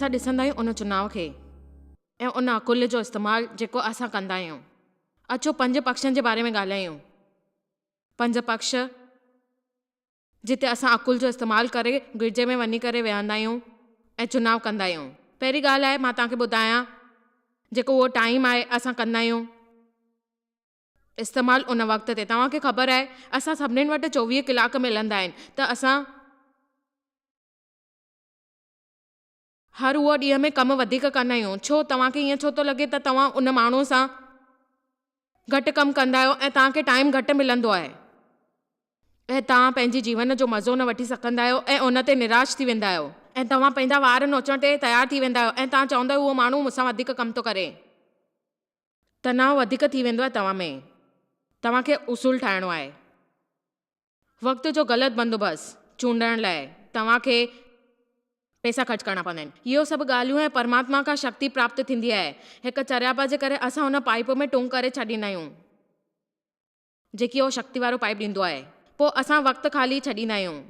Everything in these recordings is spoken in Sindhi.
اسان ڏسندا آهيون ان چناء کي ۽ ان عقل جو استعمال جيڪو اسان ڪندا آهيون. اچو پنج پڪشن جي باري ۾ ڳالهايون. پنج پڪش جتي اسان عقل جو استعمال ڪري گرجي ۾ وڃي ڪري ويهندا آهيون ۽ چناء ڪندا آهيون. پهرين ڳالهه آهي مان توهان کي ٻڌايان جيڪو اهو ٽائيم آهي اسان ڪندا آهيون استعمال ان وقت تي توهان کي خبر آهي اسان سڀنين وٽ 24 ڪلاڪ ملندا آهن ته اسان هر اهو ڏينهن ۾ ڪم وڌيڪ ڪندا آهيون. ڇو؟ توهان کي ائين ڇو ٿو لڳي ته توهان ان ماڻهوء سان گهٽ ڪم ڪندا آهيو ۽ توهان کي ٽائيم گهٽ ملندو آهي ۽ توهان پنهنجي جيون جو مزو نه وٺي سگهندا آهيو ۽ ان تي نراش ٿي ويندا آهيو ۽ توهان پنهنجا وار نوچڻ تي تيار ٿي ويندا آهيو ۽ توهان چوندا آهيو اهو ماڻهو مون سان وڌيڪ ڪم ٿو ڪري. تناء وڌيڪ ٿي ويندو آهي توهان ۾. توهان کي اصول ٺاهڻو آهي. وقت جو غلط بندوبست چونڊڻ لاء توهان کي پئسا خرچ ڪرڻا پوندا آهن. اهو سڀ ڳالهيون ۽ پرماتما کان شڪتي پراپت ٿيندي آهي. هڪ چريائپ جي ڪري اسان ان پائيپ ۾ ٽنگ ڪري ڇڏيندا آهيون، جيڪي اهو شڪتي وارو پائيپ ڏيندو آهي. پوء اسان وقت خالي ڇڏيندا آهيون.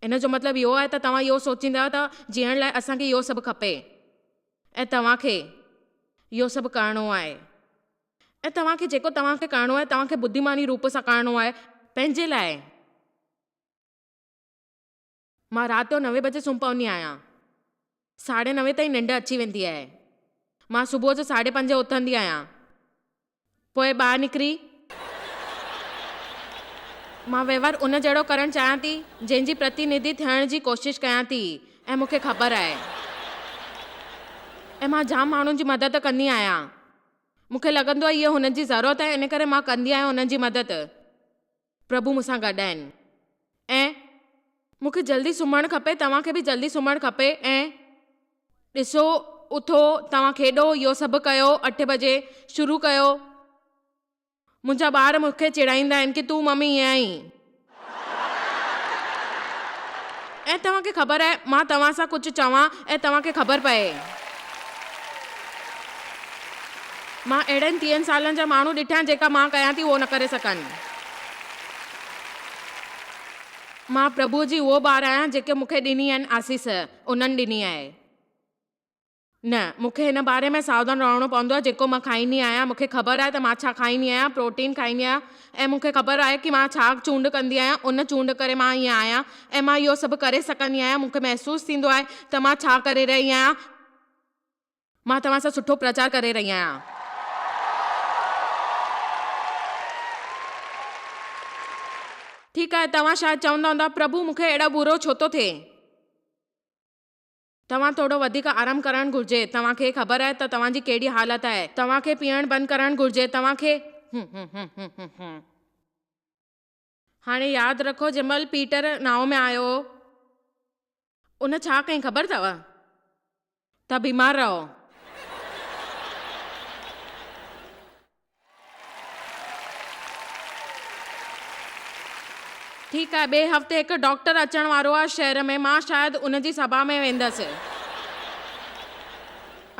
ان جو مطلب اهو آهي ته توهان اهو سوچيندا آهيو ته جيئڻ لاء اسان کي اهو سڀ کپي ۽ توهان کي اهو سڀ ڪرڻو آهي. ۽ توهان کي جيڪو توهان کي ڪرڻو آهي، توهان کي ٻڌيماني روپ سان ڪرڻو آهي، پنهنجي لاء. مان رات جو نوين بجي سمهي پوندي آهيان. ساڍي نوين تائين ننڊ اچي ويندي آهي. مان صبح جو ساڍي پنجين اٿندي آهيان. پوء ٻاهر نڪري. مان وهنوار ان جهڙو ڪرڻ چاهيان ٿي، جنهن جي پرتينڌي ٿيڻ جي ڪوشش ڪيان ٿي ۽ مون کي خبر آهي. ۽ مان جام ماڻهن جي مدد ڪندي آهيان. مون کي لڳندو آهي اهو هنن جي ضرورت آهي ان ڪري مان ڪندي آهيان هنن جي مدد. پرڀو مون سان گڏ آهن ۽. مون کي جلدي سمهڻ کپي توهان کي به جلدي سمهڻ کپي ۽. ڏسو اٿو توهان کيڏو اهو سڀ ڪيو اٺين بجي شروع ڪيو. منهنجا ٻار مون کي چيڙائيندا آهن ڪي تون ممي ائين آهين. ۽ توهان کي خبر آهي مان توهان سان ڪجهه چوان ۽ توهان کي خبر پئي. مان اهڙن ٽيهن سالن جا ماڻهو ڏٺا آهن جيڪا مان ڪيان ٿي اهو نه ڪري سگهن. مان پرڀوء جي اهو ٻار آهيان جيڪي مون کي ڏني آهن آسيس انهن ڏني آهي. نه، مون کي هن باري ۾ ساوڌان رهڻو پوندو آهي جيڪو مان کائيندي آهيان، مون کي خبر آهي ته مان ڇا کائيندي آهيان، پروٽين کائيندي آهيان ۽ مون کي خبر آهي ڪي مان ڇا چونڊ ڪندي آهيان، ان چونڊ ڪري مان ائين آهيان ۽ مان اهو سڀ ڪري سگهندي آهيان، مون کي محسوس ٿيندو آهي ته مان ڇا ڪري رهي آهيان، مان توهان سان سٺو پرچار ڪري رهي آهيان. ٺيڪ آهي، توهان شايد چوندا هوندا، پرڀو مون کي اهڙو برو ڇو ٿو ٿئي؟ توهان ٿورو وڌيڪ آرام ڪرڻ گهرجي. توهان کي خبر آهي ته توهان جي ڪهڙي حالت آهي. توهان کي پيئڻ بند ڪرڻ گهرجي. توهان کي. هاڻي ياد رکو جنهن مهل پيٽر ناو ۾ آيو هو. ان ڇا ڪئين خبر اٿو؟ ته بيمار رهو. ٺيڪ آهي، ٻئي هفتي هڪ ڊاڪٽر اچڻ وارو آهي شهر ۾، مان شايد ان جي سڀا ۾ ويندس.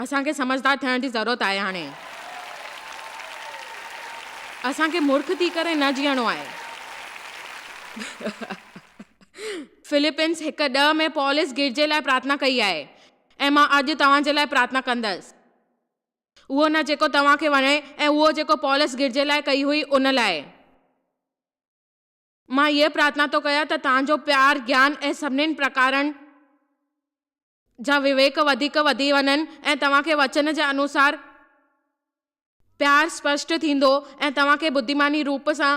اسان کي سمجهدار ٿيڻ جي ضرورت آهي هاڻي. اسان کي مورک ٿي ڪري نه جيئڻو آهي. فلپينس 1:10 ۾ پولس گرجي لاء پرارٿنا ڪئي آهي ۽ مان اڄ توهان جي لاء پرارٿنا ڪندس. اهو نه جيڪو توهان کي وڻي ۽ اهو جيڪو پولس گرجي لاء ڪئي هئي ان لاء. مان هيء پرارٿنا ٿو ڪيان ته توهان جو پيار، گيان ۽ سڀني پرڪارن جا وويڪ وڌيڪ وڌي وڃن ۽ توهان کي وچن جي انوسار پيار سپشٽ ٿيندو ۽ توهان کي ٻڌيماني روپ سان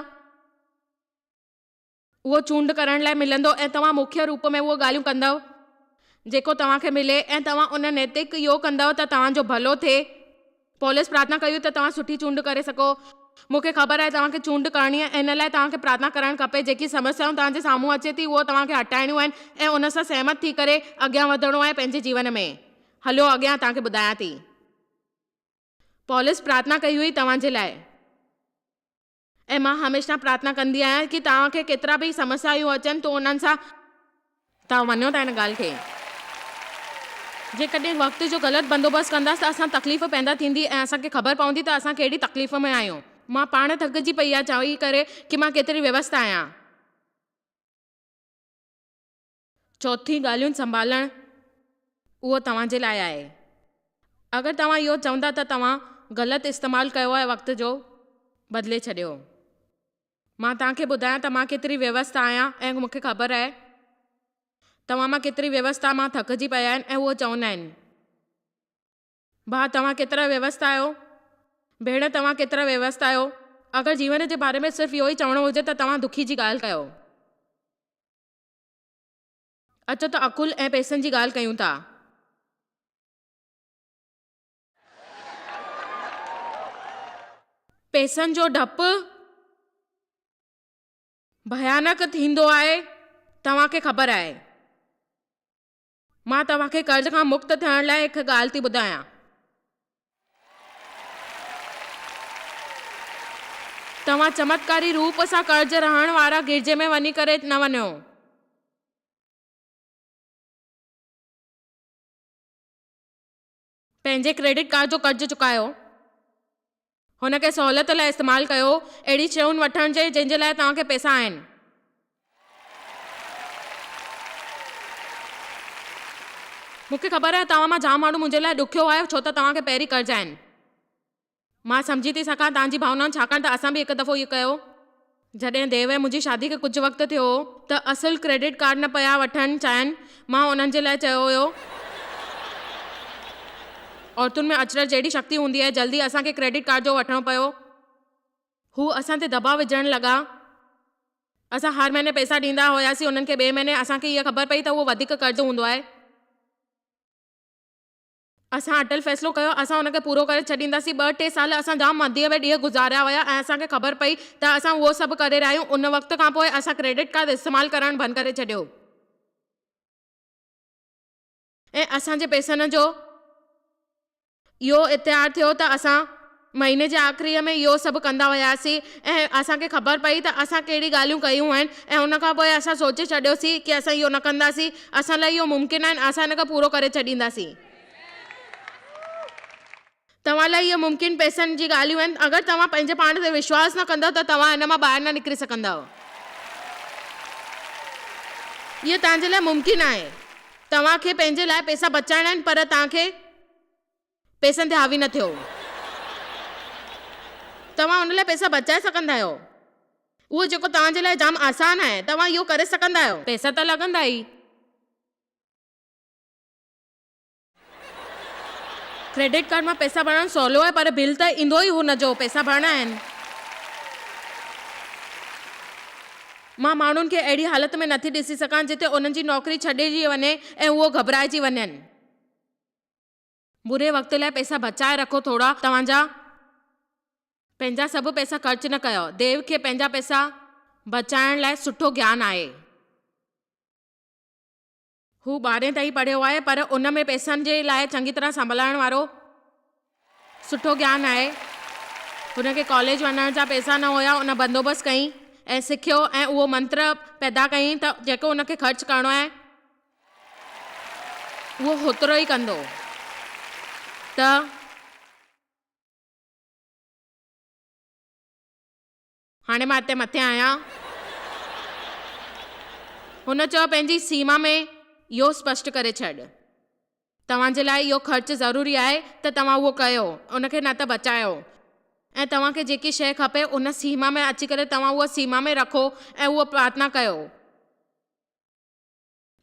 اهو چونڊ ڪرڻ لاء ملندو ۽ توهان مکيه روپ ۾ اهو ڳالهيون ڪندؤ جيڪو توهان کي ملي ۽ توهان ان نيتڪ اهو ڪندؤ ته توهان جو ڀلو ٿئي. پولس پرارٿنا ڪئي هئي ته توهان سٺي چونڊ ڪري سگهو. مون کي خبر آهي توهان کي چونڊ ڪرڻي آهي ۽ ان لاء توهان کي پرارٿنا ڪرڻ کپي. جيڪي سمسيائون توهان جي سامهون اچي ٿي اهو توهان کي هٽائڻيون آهن ۽ ان سان سهمت ٿي ڪري اڳيان وڌڻو آهي پنهنجي جيون ۾. هليو اڳيان توهان کي ٻڌايان ٿي. پولس پرارٿنا ڪئي هئي توهان جي لاء. ۽ مان هميشه پرارٿنا ڪندي آهيان ڪي توهان کي ڪيترا به سمسيايون اچن ته انهن سان توهان مڃو ٿا ان ڳالهه کي. جيڪڏهن وقت جو غلط بندوبست ڪنداس ته اسان تڪليف پيدا ٿيندي ۽ اسان کي خبر پوندي ته اسان ڪهڙي تڪليف ۾ آهيون. مان پاڻ ٿڪجي پئي آهيان چئي ڪري ڪي مان ڪيتري ويوست آهيان. چوٿين ڳالهين سنڀالڻ. اهو توهان جي لاء آهي. اگر توهان اهو چوندا ته توهان غلط استعمال ڪيو آهي وقت جو، بدلي ڇڏيو. مان توهان کي ٻڌايان ته مان ڪيتري ويوست آهيان ۽ مون کي خبر آهي توهان مان ڪيتري ويوسٿا مان ٿڪجي پيا آهن ۽ اهو چوندا آهن. ڀاء توهان ڪيترا ويوست آهيو؟ ڀيڻ توهان ڪيترا ويوست آهيو؟ اگر جيون جي باري ۾ صرف اهو ئي چوڻو هجي ته توهان دکي جي ڳالهه ڪيو. اچو ته عقل ۽ پئسن جي ڳالهه ڪيون ٿا. پئسن جو ڊپ ڀيانڪ ٿيندو آهي، توهان کي خبر آهي. مان توهان کي قرض کان مڪت ٿيڻ لاء هڪ ڳالهه ٿي ٻڌايان. توهان چمتڪاري روپ سان قرض رهڻ وارا گرجي ۾ وڃي ڪري نه وڃو. پنهنجي ڪريڊٽ ڪارڊ جو قرض چڪايو. هن کي سهولت لاء استعمال ڪيو، اهڙي شين وٺڻ جي جنهن جي لاء توهان کي پئسا آهن. مون کي خبر آهي توهان مان جام ماڻهو منهنجي لاء ڏکيو آهي ڇو ته توهان کي پهرين قرض آهن. مان سمجهي ٿي سگهان توهان جي ڀاونائن ڇاڪاڻ ته اسان به هڪ دفعو اهو ڪيو. جڏهن ديو ۽ منهنجي شادي کي ڪجهه وقت ٿيو هو ته اصل ڪريڊٽ ڪارڊ نه پيا وٺڻ چاهين. مان انهن جي لاء چيو هيو. عورتن ۾ اچرج جهڙي شڪتي هوندي آهي. جلدي اسان کي ڪريڊٽ ڪارڊ جو وٺڻو پيو. هو اسان تي دٻاء وجهڻ لڳا. اسان هر مهيني پئسا ڏيندا هياسين انهن کي. ٻئي مهيني اسان کي اها خبر پئي ته اهو وڌيڪ قرض هوندو آهي. اسان اٽل فيصلو ڪيو، اسان ان کي پورو ڪري ڇڏينداسين. ٻه ٽي سال اسان جام منديء ۾ ڏينهن گذاريا هيا ۽ اسان کي خبر پئي ته اسان اهو سڀ ڪري رهيا آهيون. ان وقت کان پوء اسان ڪريڊٽ ڪارڊ استعمال ڪرڻ بند ڪري ڇڏيو ۽ اسان جي پئسن جو اهو اختيار ٿيو ته اسان مهيني جي آخريء ۾ اهو سڀ ڪندا هياسين ۽ اسان کي خبر پئي ته اسان ڪهڙي ڳالهيون ڪيون آهن ۽ ان کان پوء اسان سوچي ڇڏيوسين ڪي اسان اهو نه ڪنداسين، اسان لاء اهو ممڪن آهن اسان ان کي پورو ڪري ڇڏينداسين. توهان لاء اهي ممڪن پئسن جي ڳالهيون آهن، اگر توهان پنهنجي پاڻ تي وشواس نه ڪندؤ ته توهان ان مان ٻاهر نه نڪري سگهندؤ. اهو توهان جي لاء ممڪن آهي. توهان کي پنهنجي لاء پئسا بچائڻا آهن پر توهان کي. پئسن تي حاوي نه ٿيو. توهان ان لاء پئسا بچائي سگهندا آهيو. اهو جيڪو توهان جي لاء جام آسان آهي. توهان اهو ڪري سگهندا آهيو. پئسا ته لڳندا ئي. ڪريڊٽ ڪارڊ مان پئسا ڀرڻ سولو آهي پر بل ته ايندو ئي هن جو. پئسا ڀرڻا آهن. مان ماڻهن کي اهڙي حالت ۾ نٿي ڏسي سگهان جتي انهن جي نوڪري ڇڏجي وڃي ۽ اهو گهٻرائجي وڃن. بري وقت لاء پئسا بچائي رکو ٿورا توهان جا پنهنجا سڀ پئسا خرچ نه ڪيو ديو کي پنهنجا پئسا بچائڻ لاء سٺو گيان آهي. هو ٻارهين تائين پڙهيو آهي پر ان ۾ پئسن جي لاء چڱي طرح سنڀالڻ وارو سٺو گيان آهي. هن کي ڪاليج وڃڻ جا پئسا نه هيا ان بندوبست ڪئي ۽ سکيو ۽ اهو منتر پيدا ڪيائين ته جيڪو ان کي خرچ ڪرڻو آهي اهو هوترو ئي ڪندو ته هاڻي مان هتي مٿي آهيان. هن چيو پنهنجي سيما ۾ اهو اسپشٽ ڪري ڇڏ. توهان جي لاء اهو خرچ ضروري آهي ته توهان اهو ڪيو، ان کي نه ته بچايو ۽ توهان کي جيڪي شيء کپي ان سيما ۾ اچي ڪري توهان اها سيما ۾ رکو ۽ اهو پرارٿنا ڪيو.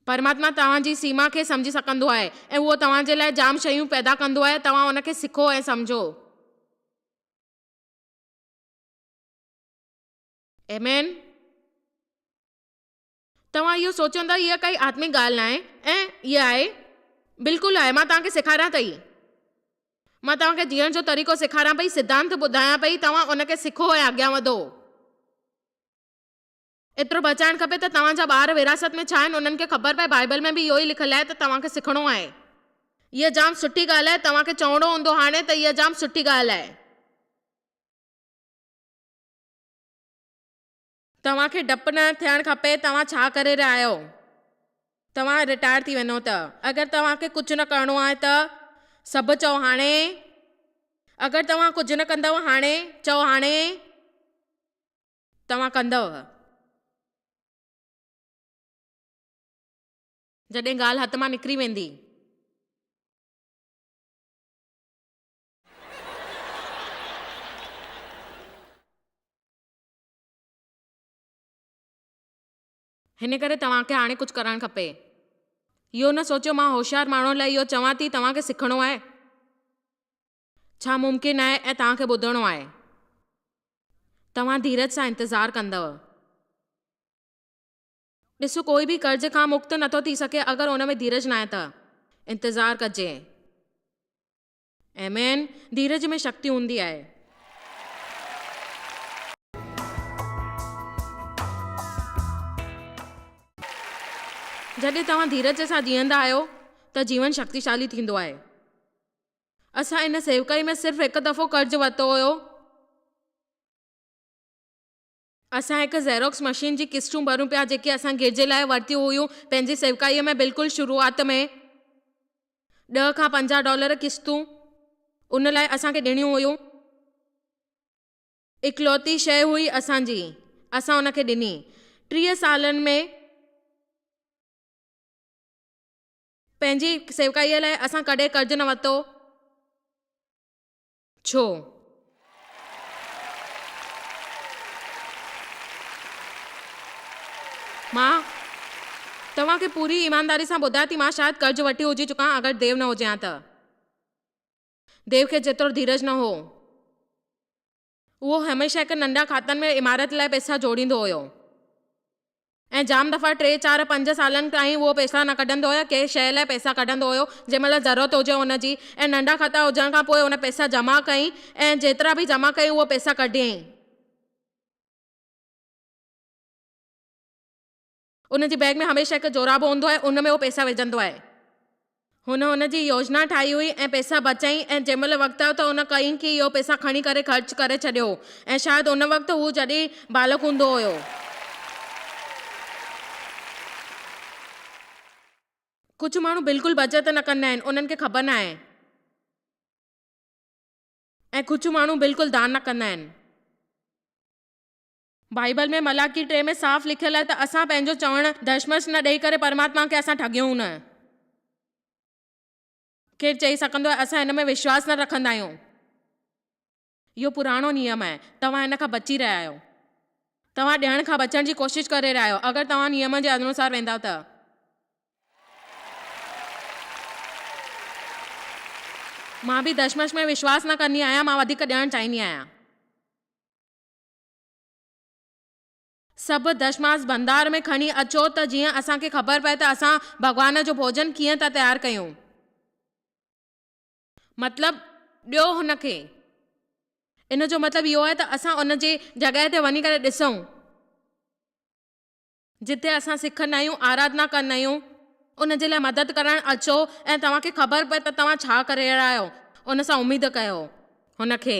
پرماتما توهان جي سيما کي سمجهي سگهندو آهي ۽ اهو توهان جي لاء جام شيون پيدا ڪندو آهي، توهان ان کي سکو ۽ سمجهو. آمين. توهان اهو سوچيندا اها ڪائي آتمڪ ڳالهه ناهي ۽ اها آهي. بلڪل آهي. مان توهان کي سيکاريان ٿي. مان توهان کي جيئڻ جو طريقو سيکاريان پئي، سڌانت ٻڌايان پئي، توهان ان کي سکو ۽ اڳيان وڌو. ايترو بچائڻ کپي ته توهان جا ٻار وراثت ۾ ڇا آهن انهن کي خبر پئي بائيبل ۾ به اهو ئي لکيل آهي ته توهان کي سکڻو آهي. هيء جام سٺي ڳالهه آهي توهان کي چوڻو هوندو هاڻي ته هيء جام سٺي ڳالهه آهي. توهان کي ڊپ نه ٿيڻ کپي توهان ڇا ڪري رهيا آهيو توهان رٽائر ٿي وڃو ته اگر توهان کي ڪجهه نه ڪرڻو آهي ته سڀ چئو هاڻي اگر توهان ڪجهه نه ڪندؤ هاڻي چئو هاڻي. توهان ڪندؤ. جڏهن ڳالهه هٿ مان نڪري ويندي. هن ڪري توهان کي هاڻي ڪجهه ڪرڻ کپي. اهو نه سوچيو مان هوشيار ماڻهن لاء اهو چوان ٿي توهان کي سکڻو آهي. ڇا ممڪن آهي ۽ توهان کي ٻڌڻو آهي. توهان ڌيرج سان انتظار ڪندؤ. ڏسو ڪوئي به قرض کان مڪت نٿو ٿي سگهي اگر ان ۾ ڌيرج ناهي ته. انتظار ڪجي. آمين. ڌيرج ۾ شڪتي هوندي آهي. جڏهن توهان ڌيرج سان جيئندا آهيو ته جيون شڪتيشالي ٿيندو آهي. اسان ان سيوڪائي ۾ صرف هڪ دفعو قرض ورتو هيو. اسان هڪ زيروڪس مشين جي قسطون ڀريون پيا جيڪي اسان گرجي لاء ورتيون هيون پنهنجي سيوڪائيء ۾ بلڪل شروعات ۾. ڏهه کان 50 ڊالر قسطون ان لاء اسان کي ڏيڻيون هيون. اڪلوتي شيء هئي اسان جي. اسان ان کي ڏني. 30 سالن ۾. پنهنجي سيوڪائيء لاء اسان ڪڏهن قرض نه ورتو. ڇو؟ مان توهان کي پوري ايمانداري سان ٻڌايان ٿي، مان شايد قرض وٺي هجي چڪان اگر ديو نه هجي ها ته. ديو کي جيترو ڌيرج نه هو. اهو هميشه هڪ ننڍا کاتن ۾ عمارت لاء پئسا جوڙيندو هيو ۽ جام دفعا ٽي چار پنج سالن تائين اهو پئسا نه ڪڍندو هيو ڪنهن شيء لاء پئسا ڪڍندو هيو جنهن مهل ضرورت هجي ان جي ۽ ننڍا کاتا هجڻ کان پوء ان پئسا جمع ڪيائين ۽ جيترا به جمع ڪيائين اهو پئسا ڪڍيائين. ان جي بيگ ۾ هميشه هڪ جوراب هوندو آهي، ان ۾ هو پئسا وجهندو آهي. هن ان جي يوجنا ٺاهي هئي ۽ پئسا بچائين ۽ جنهن مهل وقت آيو ته هن ڪئين ڪي اهو پئسا کڻي ڪري خرچ ڪري ڇڏيو ۽ شايد ان وقت هو جڏهن بالغ هوندو هيو. ڪجهه ماڻهو بلڪل بچت نه ڪندا آهن، انهن کي خبر ناهي. ۽ ڪجهه ماڻهو بلڪل دان نه ڪندا آهن. بائيبل ۾ ملاڪي 3 ۾ صاف لکيل آهي ته اسان پنهنجو چوڻ دشمش نه ڏئي ڪري پرماتما کي اسان ٺڳيون نه. ڪير چئي سگهندو آهي اسان هن ۾ وشواس نه رکندا آهيون. اهو پراڻو نيم آهي. توهان هن کان بچي رهيا آهيو. توهان ڏيڻ کان بچڻ جي ڪوشش ڪري رهيا آهيو. اگر توهان نيم جي انوسار ويندؤ ته. مان به دشمش ۾ وشواس نه ڪندي آهيان. مان وڌيڪ ڏيڻ چاهيندي آهيان. سڀ دشماس ڀندار ۾ کڻي اچو ته جيئن اسان کي خبر پئي ته اسان ڀڳوان جو ڀوڄن ڪيئن ٿا تيار ڪيون. مطلب ڏيو هن کي. ان جو مطلب اهو آهي ته اسان ان جي جڳهه تي وڃي ڪري ڏسون. جتي اسان سکندا آهيون، آراڌنا ڪندا آهيون، ان جي لاء مدد ڪرڻ اچو ۽ توهان کي خبر پئي ته توهان ڇا ڪري رهيا آهيو، ان سان اميد ڪيو. هن کي.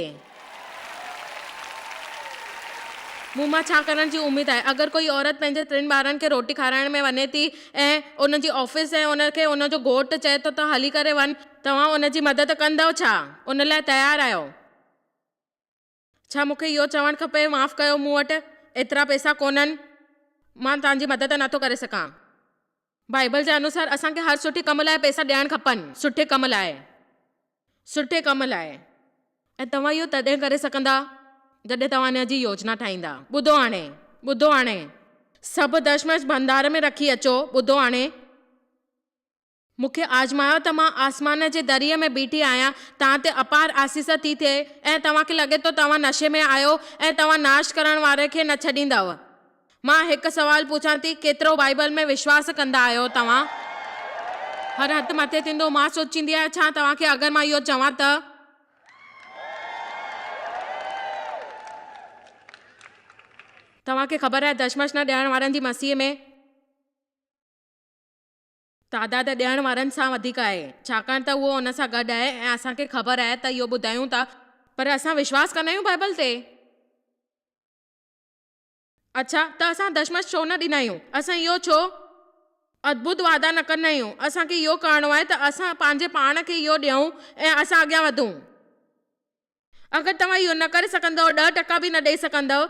مون مان ڇا ڪرڻ جي اميد آهي؟ اگر ڪوئي عورت پنهنجي ٽن ٻارن کي روٽي کارائڻ ۾ وڃي ٿي ۽ ان جي آفيس ۽ ان کي ان جو گهوٽ چئي ٿو ته هلي ڪري وڃ، توهان ان جي مدد ڪندؤ ڇا؟ ان لاء تيار آهيو؟ ڇا مون کي اهو چوڻ کپي، معاف ڪيو مون وٽ ايترا پئسا ڪونهن، مان توهان جي مدد نه ٿو ڪري سگهان. بائيبل جي انوسار اسان کي هر سٺي ڪم لاء پئسا ڏيڻ کپن. سٺي ڪم لاء. سٺي ڪم لاء. ۽ توهان اهو تڏهن ڪري سگهندا جڏهن توهان ان جي يوجنا ٺاهيندا. ٻڌو هاڻي. ٻڌو هاڻي. سڀ دشمش ڀندار ۾ رکي اچو. ٻڌو هاڻي. مون کي آزمايو ته مان آسمان جي دريء ۾ بيٺي آهيان، توهان تي اپار آسيس ٿي ٿئي ۽ توهان کي لڳي ٿو توهان نشي ۾ آهيو ۽ توهان ناش ڪرڻ واري کي نه ڇڏيندؤ. مان هڪ سوال پڇان ٿي، ڪيترو بائيبل ۾ وشواس ڪندا آهيو توهان؟ هر هٿ مٿي ٿيندو. مان سوچيندي آهيان، ڇا توهان کي اگر مان اهو چوان ته. توهان کي خبر آهي دشمش نه ڏيڻ وارن جي مسيح ۾. تعداد ڏيڻ وارن سان وڌيڪ آهي، ڇاڪاڻ ته اهو ان سان گڏ آهي ۽ اسان کي خبر آهي ته اهو ٻڌايون ٿا، پر اسان وشواس ڪندا آهيون بائبل تي. اڇا، ته اسان دشمش ڇو نه ڏيندا آهيون؟ اسان اهو ڇو ادڀت وعدا نه ڪندا آهيون؟ اسان کي اهو ڪرڻو آهي ته اسان پنهنجي پاڻ کي اهو ڏيون ۽ اسان اڳيان وڌون. اگر توهان اهو نه ڪري سگهندؤ، 10% به نه ڏئي سگهندؤ،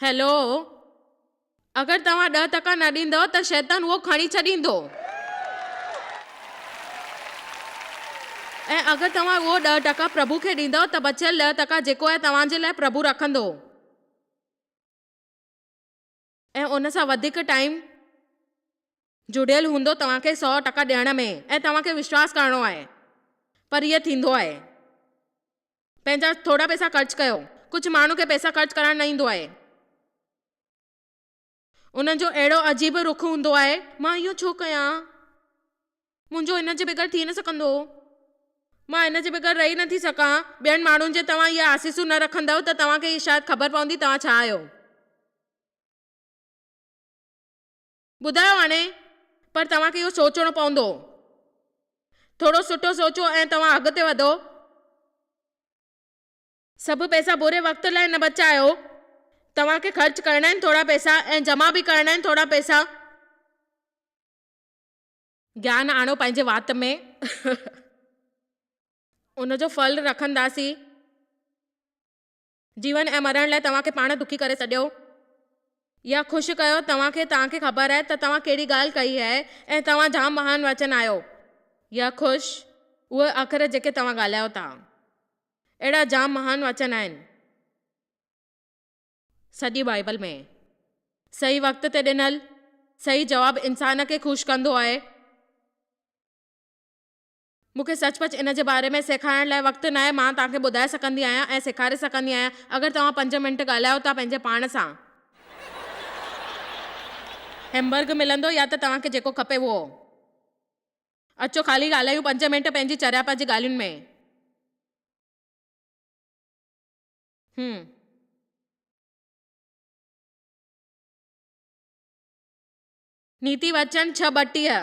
هيلو! اگر توهان 10 ٽڪا نه ڏيندؤ ته شيطان اهو کڻي ڇڏيندو. ۽ اگر توهان اهو 10 ٽڪا پرڀو کي ڏيندؤ ته بچيل 10 ٽڪا جيڪو آهي توهان جي لاء پرڀو رکندو. ۽ ان سان وڌيڪ ٽائيم جڙيل هوندو توهان کي 100% ڏيڻ ۾ ۽ توهان کي وشواس ڪرڻو آهي پر اهي ٿيندو آهي. پنهنجا ٿورا پئسا خرچ ڪيو. ڪجهه ماڻهن کي پئسا خرچ ڪرڻ نه ايندو آهي. انهن جو اهڙو عجيب رخ هوندو آهي. مان اهو ڇو ڪيان؟ منهنجو ان جي بغير ٿي نه سگهندو. مان ان جي بغير رهي نه ٿي سگهان. ٻين ماڻهن جي توهان اهي آسيسون نه رکندؤ ته توهان کي شايد خبر پوندي توهان ڇا آهيو. ٻڌايو هاڻي، پر توهان کي اهو سوچڻو پوندو. ٿورو سٺو سوچو ۽ توهان اڳتي وڌو. سڀ پئسا بري وقت لاء نه بچايو. توهان کي خرچ ڪرڻا آهن ٿورا پئسا ۽ جمع به ڪرڻا آهن ٿورا پئسا. گيان آڻو پنهنجي وات ۾. ان جو ڦل رکنداسين. جيون ۽ مرڻ لاء توهان کي پاڻ دکي ڪري ڇڏيو يا خوش ڪيو توهان کي توهان کي خبر آهي ته توهان ڪهڙي ڳالهه ڪئي آهي ۽ توهان جام مهان وچن آهيو يا خوش اهي اکر جيڪي توهان ڳالهايو ٿا اهڙا جام مهان وچن آهن سڄي بائيبل ۾ صحيح وقت تي ڏنل صحيح جواب انسان کي خوش ڪندو آهي. مون کي سچ پچ ان جي باري ۾ سيکارڻ لاء وقت ناهي، مان توهان کي ٻڌائي سگهندي آهيان ۽ سيکاري سگهندي آهيان، اگر توهان پنج منٽ ڳالهايو ٿا پنهنجي پاڻ سان. هيمبرگ ملندو يا ته توهان کي جيڪو کپي اهو. اچو خالي ڳالهايون پنج منٽ پنهنجي چريائپ جي ڳالهين ۾. هم. نيتي وچن 6:32.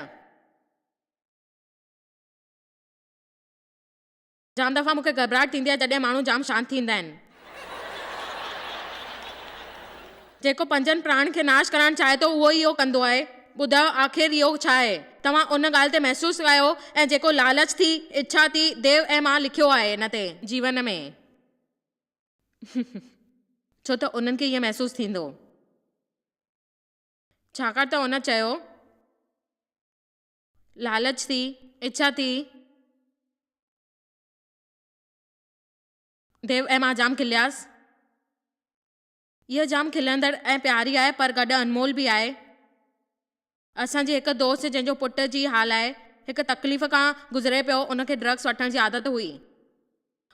جام دفعا مون کي گهٻراهٽ ٿيندي آهي جڏهن ماڻهو جام شانت ٿيندا آهن. جيڪو پنهنجن پراڻ کي ناش ڪرڻ چاهي ٿو اهو ئي اهو ڪندو آهي. ٻڌايو آخر اهو ڇا آهي؟ توهان ان ڳالهه تي محسوس ڪيو ۽ جيڪو لالچ ٿي، اڇا ٿي، ديو ۽ مان لکيو آهي ان تي. جيون ۾. ڇو ته انهن کي ائين محسوس ٿيندو. ڇاڪاڻ ته ان چيو. لالچ ٿي، اڇا ٿي. ديو ۽ مان جام کلياس. اها جام کلندڙ ۽ پياري آهي پر گڏ انمول به آهي. اسان جي هڪ دوست جنهن جو پٽ جي حال آهي، هڪ تڪليف کان گذري پيو، ان کي ڊرگس وٺڻ جي عادت هئي.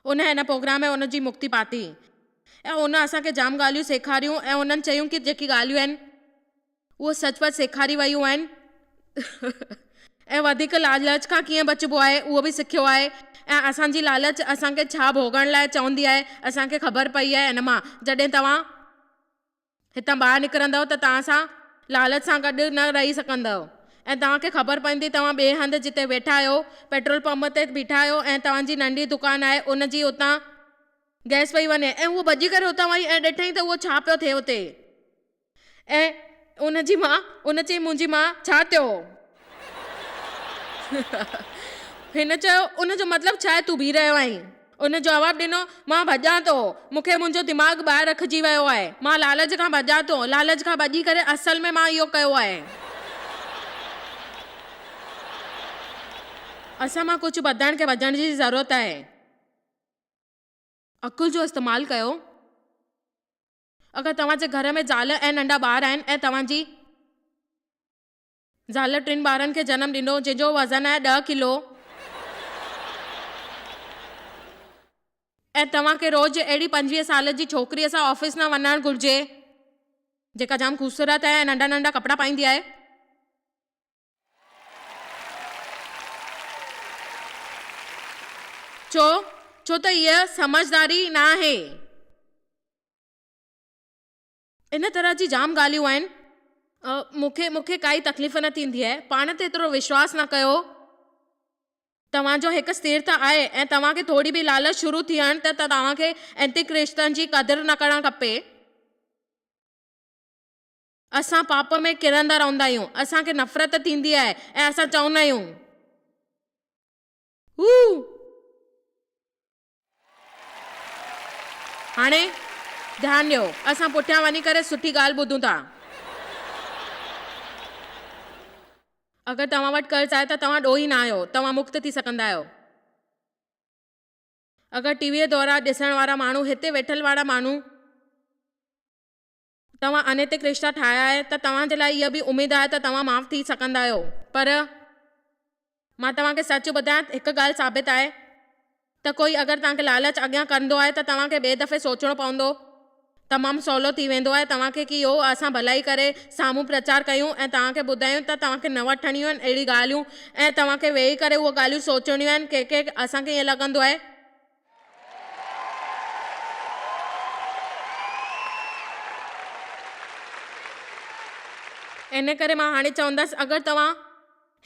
ان هن پروگرام ۾ ان جي مڪتي پاتي ۽ ان اسان کي جام ڳالهيون سيکاريون ۽ انهن چيون ڪي جيڪي ڳالهيون آهن اهي سچ پچ سيکاري ويون آهن ۽ وڌيڪ لالچ کان ڪيئن بچبو آهي اهو به سکيو آهي ۽ اسان جي لالچ اسان کي ڇا ڀوڳڻ لاء چوندي آهي اسان کي خبر پئي آهي ان مان جڏهن توهان هتان ٻاهر نڪرندؤ ته توهان سان لالچ سان گڏ نه رهي سگهندؤ ۽ توهان کي خبر پوندي توهان ٻئي هنڌ جتي ويٺا آهيو پيٽرول پمپ تي بيٺا آهيو ۽ توهان جي ننڍي دڪان آهي ان جي اتان گئس پئي وڃي ۽ هوء ڀڄي ڪري اتان وئي ۽ ڏٺائين ته اهو ڇا پيو ٿئي اتي ۽ ان جي ماء ان چيائين منهنجي ماء ڇا ٿيو؟ هن چيو ان جو مطلب ڇا آهي تون بيهي رهيو آهين؟ ان جواب ڏنو، مان ڀڄان ٿو. مون کي منهنجو دماغ ٻاهر رکجي ويو آهي. مان لالچ کان ڀڄان ٿو. لالچ کان ڀڄي ڪري اصل ۾ مان اهو ڪيو آهي. اسان مان ڪجهه ٻڌڻ کي ڀڄڻ جي ضرورت آهي. عقل جو استعمال ڪيو. اگر توهان جي گهر ۾ زال ۽ ننڍا ٻار آهن ۽ توهان جي. زال ٽن ٻارن کي جنم ڏنو، جنهن جو وزن آهي 10 ڪلو. ۽ توهان کي روز اهڙي 25 سال جي ڇوڪريء سان آفيس نه وڃڻ گهرجي، جيڪا جام خوبصورت آهي ۽ ننڍا ننڍا ڪپڙا پائيندي آهي. ڇو؟ ڇو ته هيء سمجهداري ناهي. ان طرح جي جام ڳالهيون آهن. مون کي مون کي ڪائي تڪليف نه ٿيندي آهي. پاڻ تي ايترو وشواس نه ڪيو. توهان جو هڪ سٿرتا آهي ۽ توهان کي ٿوري به لالچ شروع ٿيڻ ته توهان کي اينتڪ رشتن جي قدر نه ڪرڻ کپي. اسان پاپ ۾ ڪرندا رهندا آهيون. اسان کي نفرت ٿيندي آهي ۽ اسان چوندا آهيون. هو! هاڻي ڌيان ڏيو، اسان پٺيان وڃي ڪري سٺي ڳالهه ٻڌون ٿا. اگر توهان وٽ قرض آهي ته توهان ڏوهي نه آهيو، توهان مڪت ٿي سگهندا آهيو. اگر ٽي ويء دوران ڏسڻ وارا ماڻهو، هتي ويٺل وارا ماڻهو. توهان انيتڪ رشتا ٺاهيا آهي ته توهان جي لاء اها به اميد آهي ته توهان معاف ٿي سگهندا آهيو. پر مان توهان کي سچ ٻڌايان ته هڪ ڳالهه ثابت آهي ته ڪوئي اگر توهان کي لالچ اڳيان ڪندو آهي ته توهان کي ٻئي دفعي سوچڻو پوندو. تمام سولو ٿي ويندو آهي توهان کي ڪي اهو اسان ڀلائي ڪري سامهون پرچار ڪيون ۽ توهان کي ٻڌايون ته توهان کي نه وٺڻيون آهن اهڙي ڳالهيون ۽ توهان کي ويهي ڪري اهي ڳالهيون سوچڻيون آهن ڪي ڪي اسان کي ائين لڳندو آهي ان ڪري مان هاڻي چوندس اگر توهان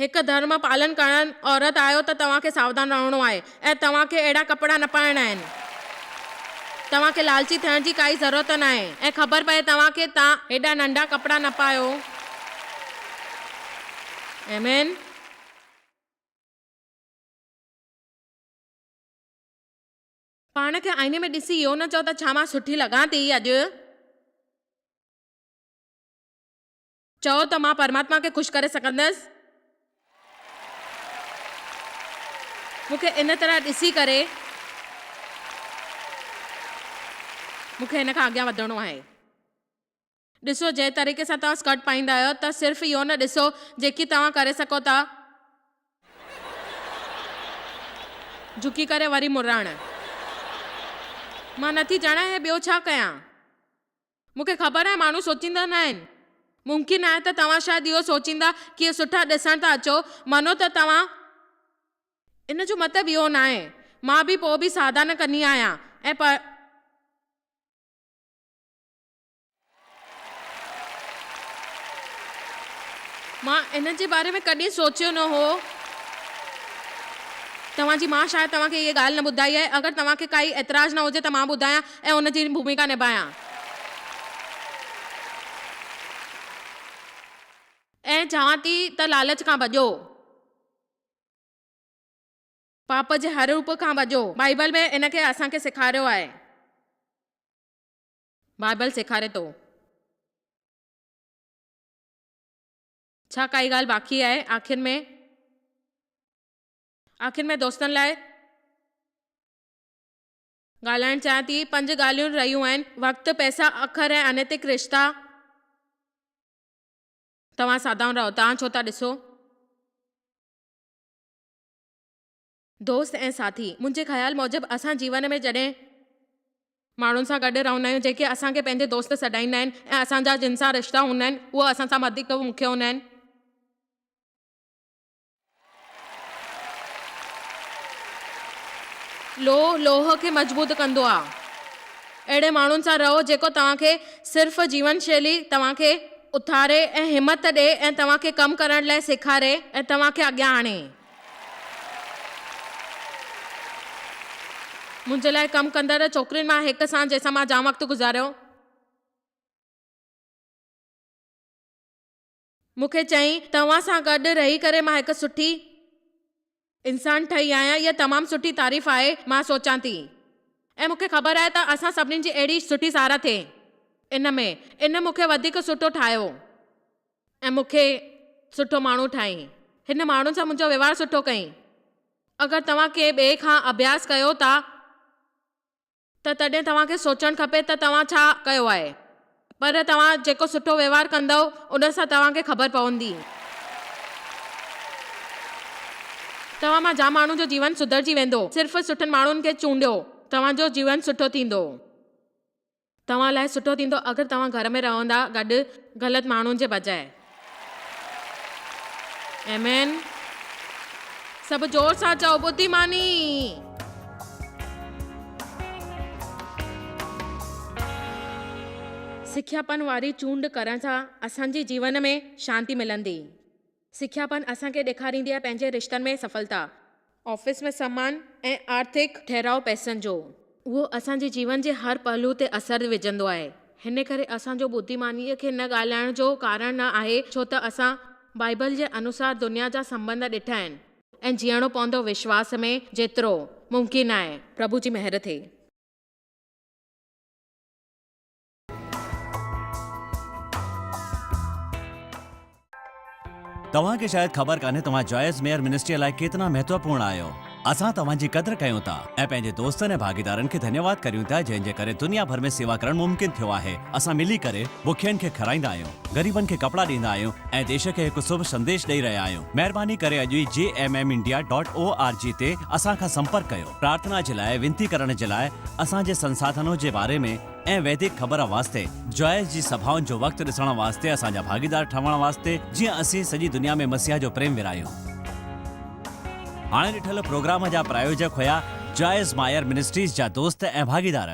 هڪ ڌرم پالن ڪرڻ عورت آهيو ته توهان کي ساوڌان رهڻو آهي ۽ توهان کي اهڙا ڪپڙا نه پائڻا آهن. توهان کي لالچي ٿيڻ جي ڪائي ضرورت ناهي ۽ خبر پئي توهان کي ته هيڏا ننڍا ڪپڙا نه پايو. آمين. پاڻ کي آئيني ۾ ڏسي اهو نه چئو ته ڇا مان سٺي لڳان ٿي اڄ؟ چئو ته مان پرماتما کي خوش ڪري سگهندس. مون کي ان طرح ڏسي ڪري مون کي هن کان اڳيان وڌڻو آهي. ڏسو جنهن طريقي سان توهان اسڪرٽ پائيندا آهيو ته صرف اهو نه ڏسو جيڪي توهان ڪري سگهو ٿا. جهڪي ڪري وري مڙڻ. مان نٿي ڄاڻان هي ٻيو ڇا ڪيان. مون کي خبر آهي ماڻهو سوچيندا ناهن. ممڪن آهي ته توهان شايد اهو سوچيندا ڪي سٺا ڏسڻ ٿا اچو، مڃو ته توهان. ان جو مطلب اهو ناهي. مان به پوء به سادا نه ڪندي آهيان ۽ پر. مان ان جي باري ۾ ڪڏهن سوچيو نه هو. توهان جي ماء شايد توهان کي اها ڳالهه نه ٻڌائي آهي. اگر توهان کي ڪائي اعتراض نه هجي ته مان ٻڌايان ۽ ان جي ڀوميڪا نڀايان. ۽ چوان ٿي ته لالچ کان ڀڄو. پاپ جي هر روپ کان ڀڄو. بائيبل ۾ ان کي اسان کي سيکاريو آهي. بائيبل سيکاري ٿو. ڇا ڪائي ڳالهه باقي آهي؟ آخر ۾. آخر ۾ دوستن لاء ڳالهائڻ چاهيان ٿي. پنج ڳالهيون رهيون آهن، وقت، پئسا، اکر ۽ انيتڪ رشتا. توهان سادائون رهو. توهان ڇو ٿا ڏسو؟ دوست ۽ ساٿي، منهنجي خيال موجب اسان جيون ۾ جڏهن. ماڻهن سان گڏ رهندا آهيون جيڪي اسان کي پنهنجي دوست سڏائيندا آهن ۽ اسان جا جن سان رشتا هوندا آهن اهي اسان سان وڌيڪ مکيه هوندا آهن. لوهه لوهه کي مضبوط ڪندو آهي. اهڙي ماڻهن سان رهو جيڪو توهان کي صرف جيون شيلي توهان کي اٿاري ۽ همت ڏئي ۽ توهان کي ڪم ڪرڻ لاء سيکاري ۽ توهان کي اڳيان آڻي. منهنجي لاء ڪم ڪندڙ ڇوڪرين مان هڪ سان جنهن سان مان جام وقت گذاريو. مون کي چيائين، توهان سان گڏ رهي ڪري مان هڪ سٺي. انسان ٺهي آهيان، اها تمام سٺي تعريف آهي، مان سوچان ٿي. ۽ مون کي خبر آهي ته اسان سڀني جي اهڙي سٺي ساراهه ٿئي. ان ۾، ان مون کي وڌيڪ سٺو ٺاهيو. ۽ مون کي سٺو ماڻهو ٺاهين. هن ماڻهن سان منهنجو وهنوار سٺو ڪئين. اگر توهان ڪنهن ٻئي کان اڀياس ڪيو ٿا ته تڏهن توهان کي سوچڻ کپي ته توهان ڇا ڪيو آهي. پر توهان جيڪو سٺو وهنوار ڪندؤ ان سان توهان کي خبر پوندي. توهان مان جام ماڻهن جو جيون سڌرجي ويندو. صرف سٺن ماڻهن کي چونڊيو. توهان جو جيون سٺو ٿيندو. توهان لاء سٺو ٿيندو اگر توهان گهر ۾ رهندا گڏ غلط ماڻهن جي بجاء. آمين. سڀ زور سان چئو ٻڌيماني. سکياپن واري چونڊ ڪرڻ سان اسان جي جيون ۾ شانتي ملندي. سکياپن اسان کي ڏيکاريندي آهي پنهنجي رشتن ۾ سڦلتا. آفيس ۾ سمان ۽ آرٿڪ ٺهراء پئسن جو. اهو اسان جي جيون جي هر پهلو تي اثر وجهندو آهي. هن ڪري اسان جو ٻڌيمانيء کي نه ڳالهائڻ جو ڪارڻ نه آهي ڇو ته اسان بائيبل جي انوسار دنيا جا سنٻنڌ ڏٺا آهن ۽ جيئڻو پوندو وشواس ۾ جيترو ممڪن آهي. پرڀو جي مهر ٿئي. توهان کي شايد خبر ڪانهي توهان جوائس ميئر منسٽريء لاء ڪيترا مهتوپورڻ آهيو. اسان توهان جي قدر ڪيون ٿا ۽ پنهنجي دوستن ۽ ڀاڳيدارن کي ڌنيواد ڪريون ٿا جنهن جي ڪري دنيا ڀر ۾ سيوا ڪرڻ ممڪن ٿيو آهي. اسان ملي ڪري بکين کي کارائيندا آهيون، غريبن کي ڪپڙا ڏيندا آهيون ۽ ديش کي هڪ شڀ سنديش ڏئي رهيا آهيون. مهرباني ڪري اڄ ئي J M M India dot O R G تي اسان کان سمپرڪ ڪيو. پرارٿنا جي لاء وينتي ڪرڻ جي لاء اسان جي سنساڌنو جي باري ۾ ۽ ويدڪ خبر واسطي جوائس جي سڀائن جو وقت ڏسڻ واسطي اسان جا ڀاڳيدار ٺهڻ واسطي جيئن اسين سڄي دنيا ۾ مسيح جو پريم ورهايون. هاڻي ڏٺل پروگرام جا پرايوجڪ هيا جوائس مائر منسٽريز جا دوست ۽ ڀاڳيدار.